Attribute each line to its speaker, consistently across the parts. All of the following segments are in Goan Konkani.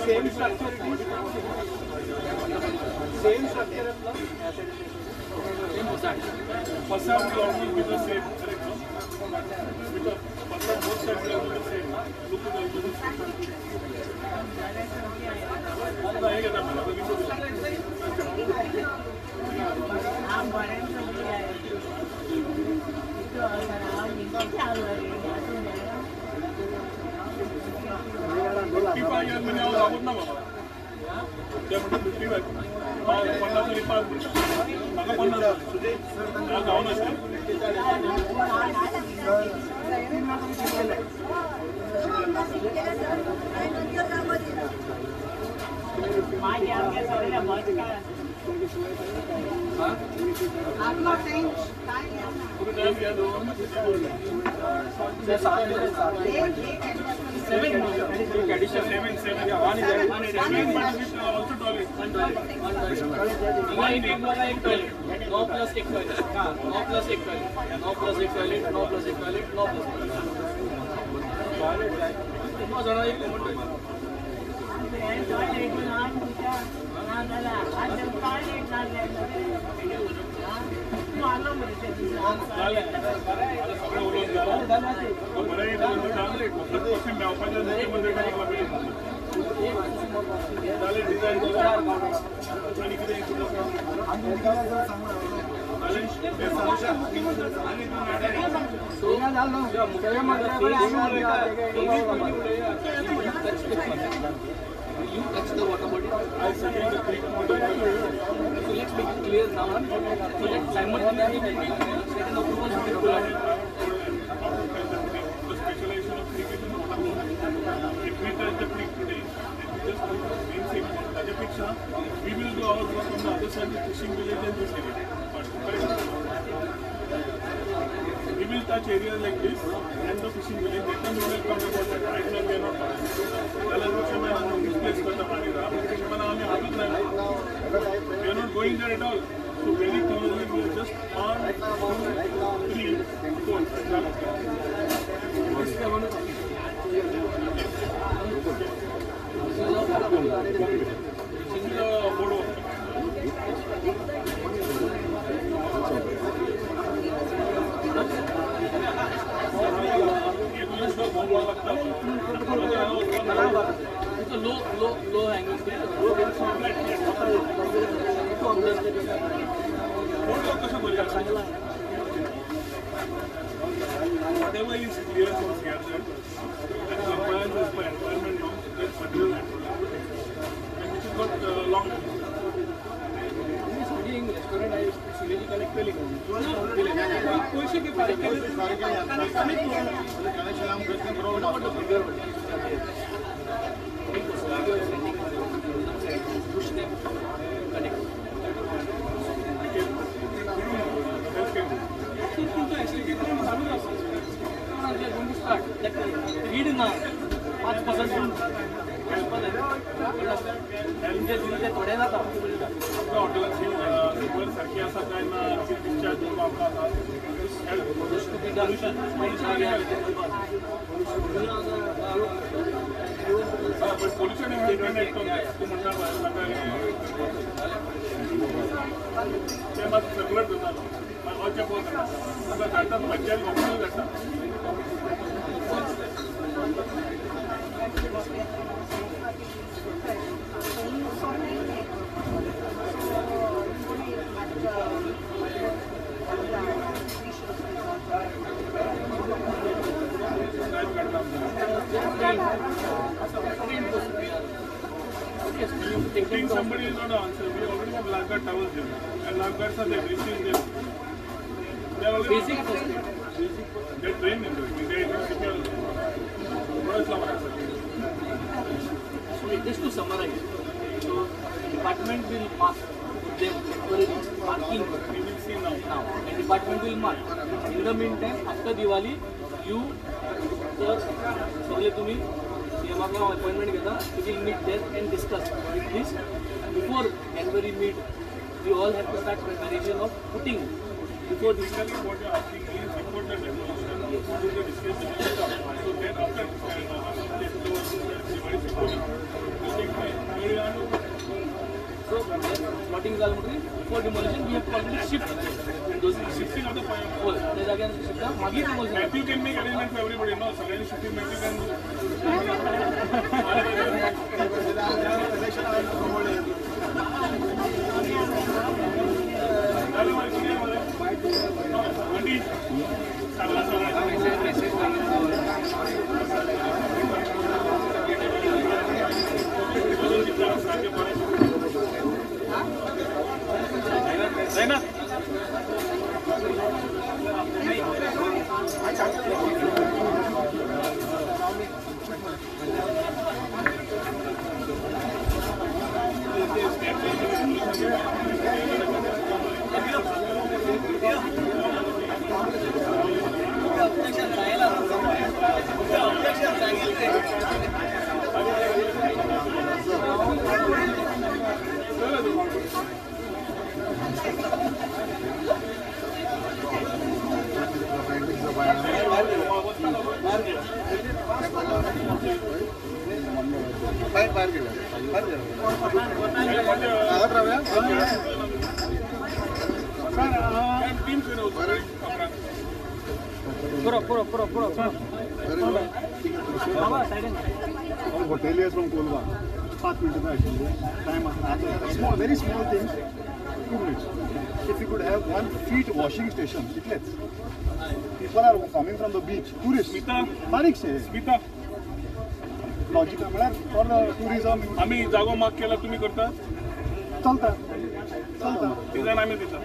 Speaker 1: Same structure it is. Same structure plus
Speaker 2: facade will almost be the same, correct? No? With the facade, both sides will be the same. Look at the same.
Speaker 3: You touch the water body. I second the creek model. So let's make it clear now. So let's simultaneously get an approval from the
Speaker 2: The specialization of creek is in water. If we touch the creek today, and we just do the main same picture, we will do our work on the other side, the fishing village and this area. We will touch areas like this and the fishing village. Later we will talk about that. Right now we are not talking. We are not going there at all. So very closely we are just 1, 2, 3, 4. This is the boardwalk.
Speaker 3: It's a low hanging tree.
Speaker 2: Whatever is clear from CRZ and compliance as per environment norms, that's material and which has got long.
Speaker 3: Restaurant I sewage connect केली. फीड ना 5% थोडे जाता.
Speaker 2: हॉटेलात सारखी आसा काय ना डिस्चार्ज बट पोल्युशन तूं म्हणटा तें मात सर्कुलर करता अशें पळोवता धाडटा पंचायत ऑफिसूय धाडटा. Putting somebody is not an answer. We already have lifeguard towers there, and lifeguards are there, reaching there. They are already
Speaker 3: basic first aid.
Speaker 2: They train in it. They do CPR.
Speaker 3: So just to summarize, so department will mark them temporarily marking.
Speaker 2: We will see now.
Speaker 3: Now, the department will mark. In the meantime, after Diwali, you, sir, सगळे तुम्ही सीएमाक अपॉइंटमेंट घेता. We will meet there and discuss with this. Before January meet, we all have to start preparation of putting before this.
Speaker 2: Basically, what you're asking is before the demolition, do the discussion. So then after Diwali,
Speaker 3: So plotting जालें म्हणटकीर before demolition we have to already shift those
Speaker 2: shifting of the
Speaker 3: हय त्या जाग्यार शिफ्ट मागीर demolition.
Speaker 2: Matthew can make arrangement for everybody, no? सगळ्यांनी shifting Matthew can do. जालें मरे, कितें मरे? आंटी, सांगला सगळें. अजून कितलें सारकें बरें. जायना?
Speaker 4: बाहेर बाहेर गेलं, बाहेर गेलं. राहूया.
Speaker 2: टीम
Speaker 3: पुरो पुरो पुरो पुरो बाबा सायडीन.
Speaker 4: Hoteliers from Colva, 5 मिनटां आशिल्ले टायम आसा. Small, very small thing, 2 minutes. If you could have 1 feet washing station, इतलेच. People are coming from the beach, tourist.
Speaker 2: Smita,
Speaker 4: बारीकशे
Speaker 2: स्मिता,
Speaker 4: लॉजिक म्हळ्यार फॉर टुरिझम.
Speaker 2: आमी जागो मार्क केला, तुमी करता?
Speaker 4: चलता चलता.
Speaker 2: डिझायन आमी दिता.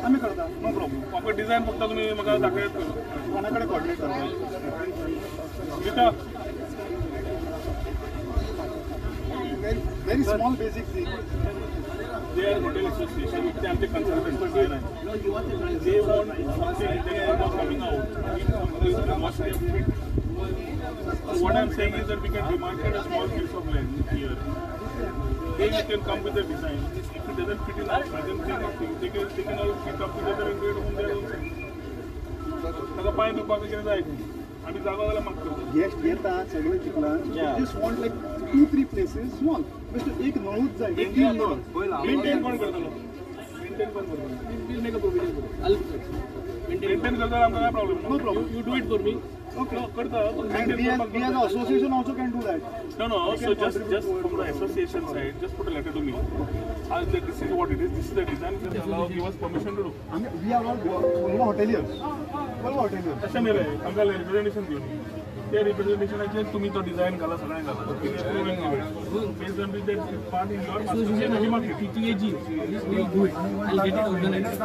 Speaker 4: आमी करता, नो प्रॉब्लम.
Speaker 2: म्हाका डिझायन फक्त तुमी म्हाका दाखयात करून.
Speaker 4: कोणा कडेन कोऑर्डिनेट करता?
Speaker 2: Smita,
Speaker 4: very small basic thing.
Speaker 2: They are hotel association, ते आमचे consultant. They want something, they are coming out. Wash their feet. So what I'm saying is that we can demarcate a small piece of land here. Then you can come with a design. If it doesn't fit in our present thing, they can all fit up together and do it on their own side. ताका पांय धुवपाक कितें जाय आमी जागो जाल्यार मागता.
Speaker 4: गेस्ट येता सगळे चिखलान. Just want like 2-3 places small. बेश्टे एक नळूच जाय.
Speaker 2: मेंटेन कोण मेंटेन कोण करतलो? मेंटेन कोण करतलो?
Speaker 3: We'll make a provision for it. I'll
Speaker 2: maintain करता आमकां काय problem?
Speaker 4: No problem.
Speaker 3: You do it for me.
Speaker 4: Okay.
Speaker 2: No, करता.
Speaker 4: And we as an association also can do that.
Speaker 2: No, no. So just from the association side, just put a letter to me. Ask that this is what it is. This is the design. Just allow, give us permission to do.
Speaker 4: I mean, we are all Colva hoteliers. Colva hoteliers.
Speaker 2: तशें न्ही रे, आमकां रिप्रेझेंटेशन दिवन ते रिप्रेझेंटेशनाचेर तुमी तो डिझायन घाला, सगळें घाला. Based on that part in your
Speaker 3: Association TTAG, this will do it. I'll get it organized.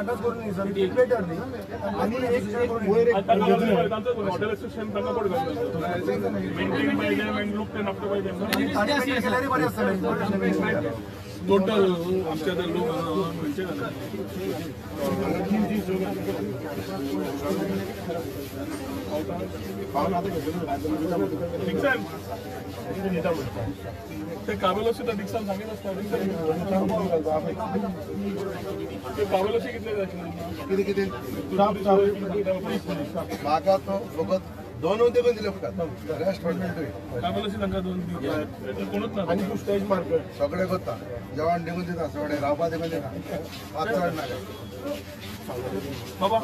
Speaker 4: आनी एक वयर एक
Speaker 2: हॉटेल असोसिएशन तांकां कोण घालता? Maintain by them and look and after by them. Total आमचे आतां लोक खंयचे घालता? डिक्सन, ते काबेलोशी तर डिक्सन सांगीत आसता. ते काबेलोशी कितले जाय आशिल्ले?
Speaker 5: कितें कितें म्हाका तो फकत दोनूय देखून दिले फकत, रेस्ट
Speaker 2: काबेलोशी तांकां दोन दी, कोणूच ना.
Speaker 5: आनी तूं स्टेज मार्केट सगळें करता, जेवण देखून दिता, सगळें रावपा देखून दिता, पांच चड नाका
Speaker 2: बाबा.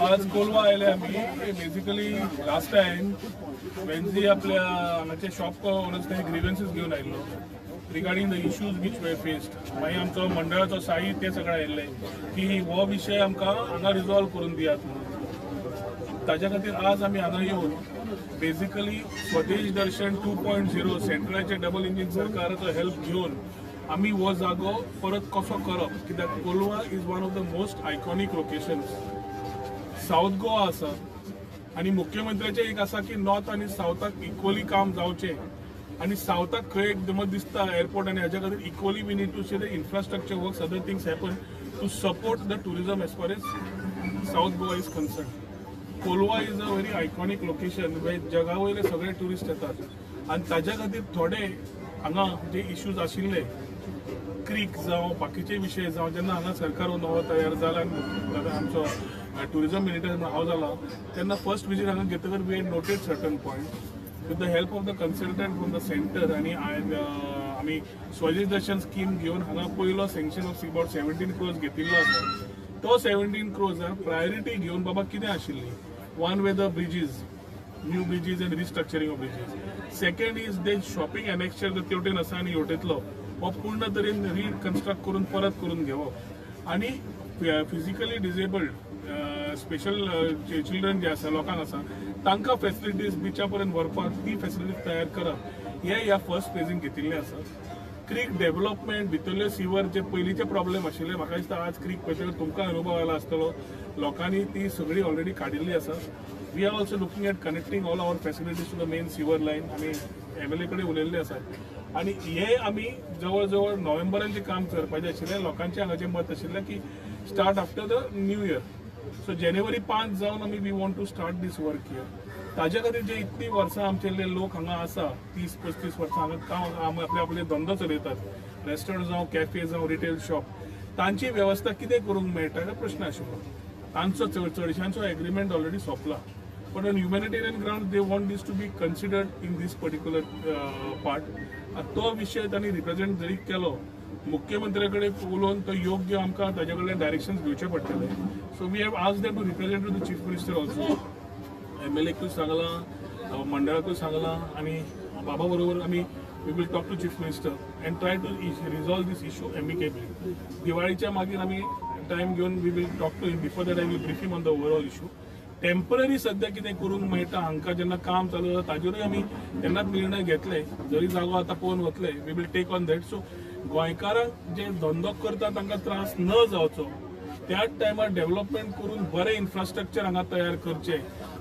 Speaker 2: आज कोलवा आयले आमी. बेसिकली लास्ट टायम वेन्झी आपल्या हांगाचे शॉप ओनर्स तांचे ग्रिवन्सीस घेवन आयिल्लो regarding the issues which were faced. मागीर आमचो मंडळाचो साई ते सगळे आयिल्ले की हो विशय आमकां हांगा रिजॉल्व करून दियात म्हणून. ताज्या खातीर आज आमी हांगा येवन बेसिकली स्वदेश दर्शन 2.0 सेंट्रलाचे डबल इंजीन सरकाराचो हेल्प घेवन आमी हो जागो परत कसो करप, कित्याक Colva is one of the most iconic locations. South Goa आसा आनी मुख्यमंत्र्याचें एक आसा की नॉर्थ आनी सावथाक इक्वली काम जावचें. आनी सावथाक खंय एकदम दिसता एअरपोर्ट आनी हाज्या खातीर equally we need to see the infrastructure works, other things happen to support the tourism as far as South Goa is concern. Colva is a very iconic location where जगा वयले सगळे ट्युरिस्ट येतात आनी ताज्या खातीर थोडे हांगा जे इश्यूज आशिल्ले क्रीक जावं बाकीचे विशय जावं, जेन्ना हांगा सरकार नवो तयार जाला आनी आमचो ट्युरिजम मिनिस्टर म्हणून हांव जाला तेन्ना फर्स्ट विजीट हांगा घेतकर we had noted certain point with the help of the consultant from the centre आनी आमी स्वदेश दर्शन स्कीम घेवन हांगा पयलो sanction of about 17 crores घेतिल्लो आसा. तो 17 क्रोर्सार प्रायोरिटी घेवन बाबा कितें आशिल्ली, one way the bridges, new bridges and restructuring of bridges, second is they shopping annexure तेवटेन आसा आनी हेवटेंतलो हो पूर्ण तरेन रिकन्स्ट्रक्ट करून परत करून घेवप आनी फिजिकली डिजेबल्ड स्पेशल चिल्ड्रन जे आसा लोकांक आसा तांकां फेसिलिटीज बिचा पर्यंत व्हरपाक ती फेसिलिटीज तयार करप हे ह्या फर्स्ट फेजीन घेतिल्लें आसा. क्रीक डेव्हलपमेंट भितरले सिवर जे पयलींचे प्रॉब्लेम आशिल्ले, म्हाका दिसता आज क्रीक पळयतकर तुमकां अनुभव आयला आसतलो, लोकांनी ती सगळी ऑलरेडी काडिल्ली आसा. We are also looking at connecting all our facilities to the main sewer line. आमी एम एल ए कडेन उलयल्ले आसात आनी हे आमी जवळ जवळ नोव्हेंबरान जें काम करपाचें आशिल्लें, लोकांचें हांगाचें मत आशिल्लें की start after the new year. So जानेवारी 5 जावन आमी we want to start this work here. ताज्या खातीर जे इतलीं वर्सां आमचे लोक हांगा आसा, 30-35 वर्सां हांगा काम आपले आपले धंदो चलयतात, रेस्टॉरंट जावं, कॅफे जावं, रिटेल शॉप, तांची वेवस्था कितें करूंक मेळटा काय प्रश्न आशिल्लो. तांचो चडशांचो एग्रीमेंट ऑलरेडी सोंपला, but on humanitarian ground they want this to be considered in this particular part. तो विशय तांणी रिप्रेझेंट जरी केलो मुख्यमंत्र्या कडेन उलोवन तो योग्य आमकां ताजे कडल्यान डायरेक्शन्स घेवचे पडटले. So we have asked them to represent to the chief minister also, M L एकूय सांगलां, मंडळाकूय सांगलां आनी बाबा बरोबर आमी we will talk to chief minister and try to resolve this issue amicably. दिवाळीच्या मागीर आमी टायम घेवन we will talk to him. Before that I will brief him on the overall issue. Temporary सद्या कितें करूंक मेळटा हांकां जेन्ना काम चालू जाता ताजेरूय आमी तेन्नाच निर्णय घेतले, जरी जागो आतां पळोवन वतले we will take on that. So गोंयकारांक जे धंदो करता तांकां त्रास न जावचो, त्याच टायमार डेव्हलपमेंट करून बरें इन्फ्रास्ट्रक्चर हांगा तयार करचें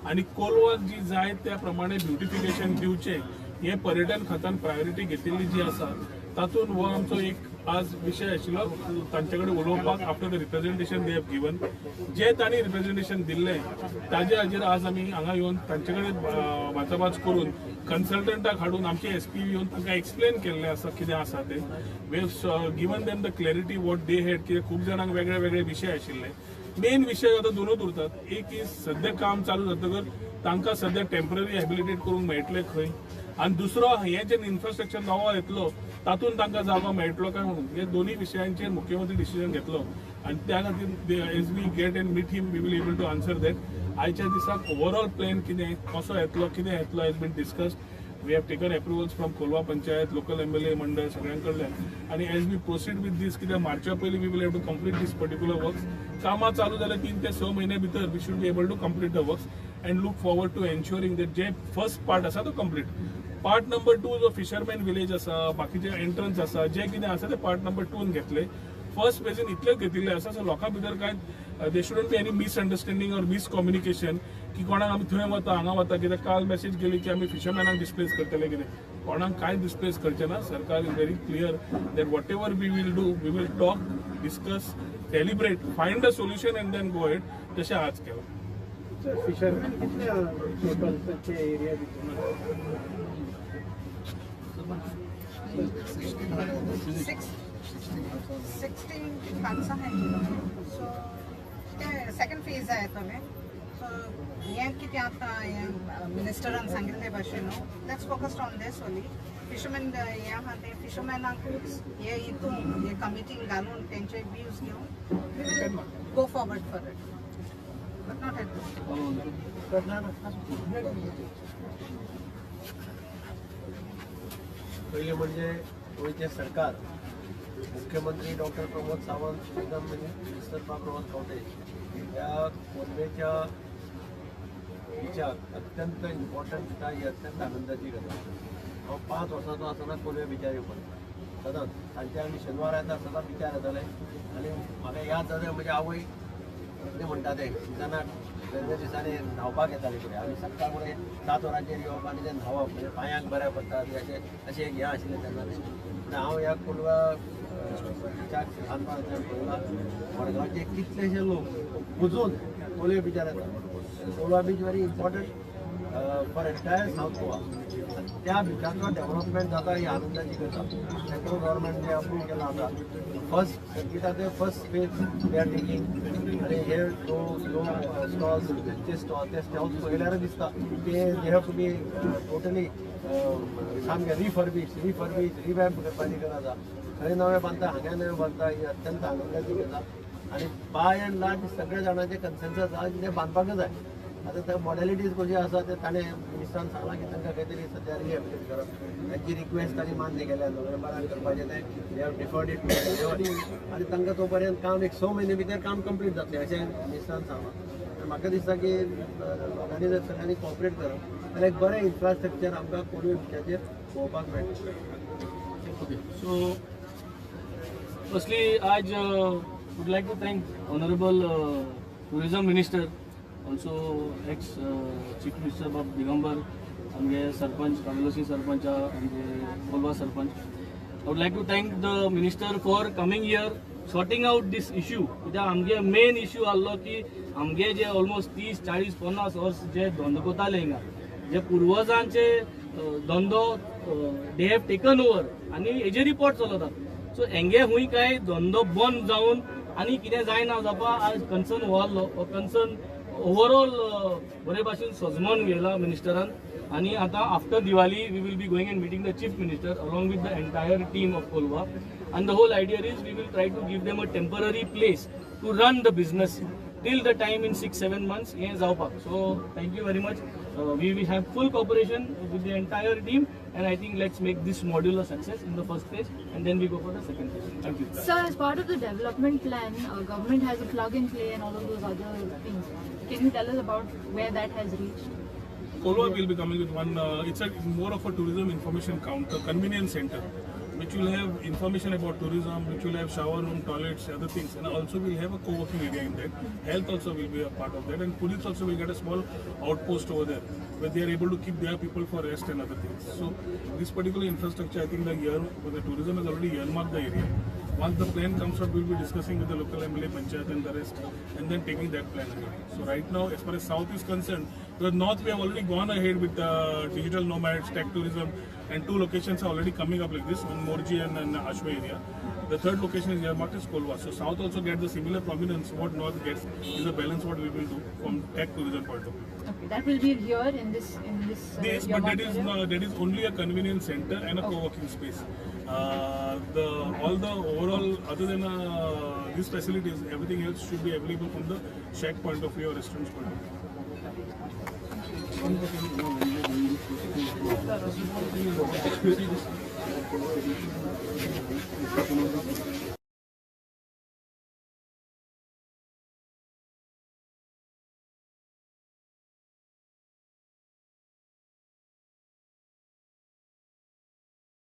Speaker 2: आनी कोलवाक जी जाय त्या प्रमाणे ब्युटिफिकेशन दिवचें, हें पर्यटन खात्यान प्रायोरिटी घेतिल्ली जी आसा तातूंत हो आमचो एक आज विशय आशिल्लो तांचे कडेन उलोवपाक. After the representation they have given, जे तांणी रिप्रेझेंटेशन दिल्लें ताजे हाजेर आज आमी हांगा येवन तांचे कडेन वाचाबाच करून कन्सल्टंटाक हाडून आमचे एस पी येवन तांकां एक्सप्लेन केल्लें आसा कितें आसा तें. We have given them the clarity what they had, कित्याक खूब जाणांक वेगळे वेगळे विशय आशिल्ले. मेन विशय आतां दोनूच उरतात, एक is सद्या काम चालू जातकर तांकां सद्या टेम्पररी हॅबिलिटेट करूंक मेळटलें खंय, आनी दुसरो हें जें इन्फ्रास्ट्रक्चर नवो येतलो तातूंत तांकां जागो मेळटलो काय म्हणून, हे दोनूय विशयांचेर मुख्यमंत्री डिसिजन घेतलो आनी त्या खातीर as we get and meet him we will able to answer that. आयच्या दिसाक ओवरऑल प्लॅन कितें, कसो येतलो, कितें येतलो has been discussed. We have taken approvals from Colva panchayat, local M L A मंडळ सगळ्यां कडल्यान आनी as we proceed with this, कित्याक मार्चा पयलीं we will have to complete this particular works. कामां चालू जाल्यार 3 ते 6 म्हयन्या भितर we should be able to complete the works and look forward to ensuring that J first part आसा तो कंप्लीट. पार्ट नंबर 2 जो फिशरमॅन विलेज आसा, बाकीचे एंट्रन्स आसा, जे कितें आसा ते पार्ट नंबर 2 घेतले. फर्स्ट फेजीन इतलें घेतिल्लें आसा, सो लोकां भितर कांय there shouldn't be any misunderstanding or miscommunication की कोणाक आमी थंय वता हांगा वता, कित्याक काल मॅसेज गेली की आमी फिशरमॅनाक डिस्प्लेस करतले कितें, कोणाक कांय डिस्प्लेस करचें ना. सरकार is very clear that whatever we will do we will talk, discuss, deliberate, find a solution and then go ahead, तशें आज केलां.
Speaker 1: फिशरमॅन कितले टोटल ते एरिया भितर?
Speaker 6: 16 पांचां सो ते सेकंड फेज येतले. सो हें कितें आतां हें मिनिस्टरान सांगिल्ले भाशेन न्हू, let's focus on this only. Fisherman हें आहा तें फिशरमॅनाकूच हे हितून हे कमिटीन घालून तेंचे व्यूज घेवन we will go forward for it, but not at this.
Speaker 5: पयलें म्हणजे गोंयचें सरकार, मुख्यमंत्री doctor Pramod Sawant, tourism minister Pramod Khaunte ह्या कोलवेच्या बिचाक अत्यंत इम्पॉर्टंट दिता, ही अत्यंत आनंदाची गजाल. हांव 5 वर्सांचो आसतना कोलवे बिचार येवपाक सदांच सांजचे आमी शेनवार येता सदांच बिचार येताले आनी म्हाका याद जाता म्हजी आवय कितें म्हणटा तें तेन्ना गरमे दिसांनी न्हांवपाक येताले पळय आमी सकाळ फुडें 7 वरांचेर येवप आनी ते न्हांवप म्हणजे पांयांक बऱ्या पडटा अशें अशें एक हें आशिल्लें तेन्ना. पूण हांव ह्या कोलवा बिचाक ल्हानपणाच्यान पळयला, मडगांवचे कितलेशे लोक पुजून कोलवे बिचार येता. Colva beach very important for entire South Goa. त्या बिचाचो डेव्हलपमेंट जाता ही आनंदाची गजाल. सेंट्रल गव्हर्मेंट जे अप्रूव केलां आतां फर्स्ट सर्किटाचे first phase they are taking. आनी हे दो स्टॉल्स जे स्टॉल ते स्टॉल्स पळयल्यारच दिसता ते they have to be totally सामके रिफर्बीश रिवॅम्प करपाची गरज आसा. थंय नवें बांदता, हांगा नवें बांदता, ही अत्यंत आनंदाची गजाल. आनी बाय अँड लार्ज सगळ्या जाणांचे कन्सेन्सस आसा की तें बांदपाकच जाय. आतां ते मॉडेलिटीज कशी आसा ते ताणें मिनिस्टरान सांगलां की तांकां खंय तरी सद्या रिहेबिलिटेट करप, तांची रिक्वेस्ट तांणी मान्य केल्या. नोव्हेंबरान करपाचें तें they have deferred it to January. आनी तांकां तो पर्यंत काम एक 6 म्हयने भितर काम कंप्लीट जातलें अशें मिनिस्टरान सांगलां. आनी म्हाका दिसता की लोकांनी जर सगळ्यांनी कॉपरेट करप जाल्यार एक बरें इन्फ्रास्ट्रक्चर आमकां कोलवे बिचाचेर पळोवपाक मेळटलें.
Speaker 3: ओके, सो फर्स्टली आज would like to thank honourable tourism minister, also ex chief minister Bab Digambar, आमगे सरपंच कामेलोसी सरपंच, आमगे Colva sarpanch. I would like to thank the minister for coming here, sorting out this issue. कित्याक आमगे मेन इश्यू आहलो की आमगे जे ऑलमोस्ट 30, 40, 50 वर्स जे धंदो करताले हिंगा, जे पुर्वजांचे धंदो they have taken over आनी हेजेर रिपोर्ट चलता. सो हेंगे खूंय काय धंदो बंद जावन आनी कितें जायना जावपा आज कन्सर्न हो आहलो. हो कन्सर्न ओवरऑल बरे भाशेन सजमोन घेयला मिनिस्टरान. आनी आतां after Diwali we will be going and meeting the chief minister along with the entire team of Colva. And the whole idea is we will try to give them a temporary place to run the business till the time in 6-7 months हें जावपाक. So thank you very much. We will have full cooperation with the entire team and I think let's make this module a success in the first phase and then we go for the second phase. Thank you.
Speaker 7: Sir, as part of the development plan, government has a plug and play and all of those other things. Can you tell us about where that has reached?
Speaker 2: Colva will be coming with one, it's a more of a tourism information counter, convenience center, which will have information about tourism, which will have shower room, toilets, other things, and also we'll have a co-working area in that. Health also will be a part of that, and police also will get a small outpost over there where they are able to keep their people for rest and other things. So this particular infrastructure, I think the year the tourism has already earmarked the area. Once the plan comes up, we'll be discussing with the local MLA, Panchayat and the rest, and then taking that plan ahead. So right now, as far as South is concerned, because North we have already gone ahead with digital nomads, tech tourism, and 2 locations are already coming up like this, one Morji and Ashway area. The third location is earmarked as Colva. So South also gets the similar prominence what North gets is a balance what we will do from tech tourism point of view.
Speaker 7: Okay, that will be here in this
Speaker 2: this, but that is that is only a convenience center and a co-working space. The all the overall other than these facilities, everything else should be available from the shack point of view or restaurants point of view.
Speaker 4: Thank you.